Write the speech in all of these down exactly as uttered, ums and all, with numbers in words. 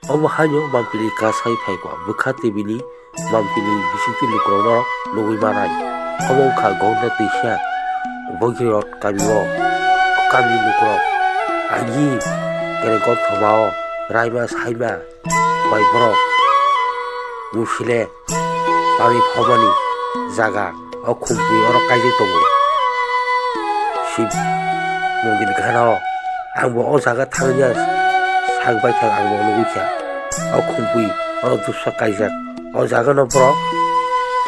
Omo haino mampili kasai phaikha bwkha tei bini mampili bisingtwi lukurokno nugwi manai. Omo wngkha Gonda twisa Bogirot kamio. Kami lukurok agi kere gothomao raima saima bai borok musile tangwi phobani jaga o khumpui oro kaijak tongo. Shib mondir gana o ang bo o jaga thangya sak bai thang ang bo nugwi kha. O khumpui oro dupsa kaijak. O jaga no borok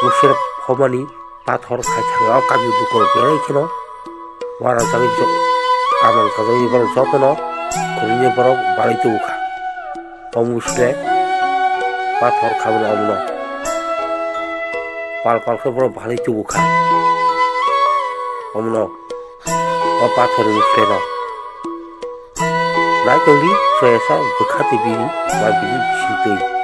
musile phobani pathor khai thang o kami lukurok belai kheno. Wara jagwi jo-, kamang kajagwi borok jotono khulumwi borok balai tubu kha. Omo sle pathor khamani omono pal pal khe borok balai tubu kha. Omono o pathor ni sle no nai tongdi soyasa bwkha tei bini mampili bisingtwi.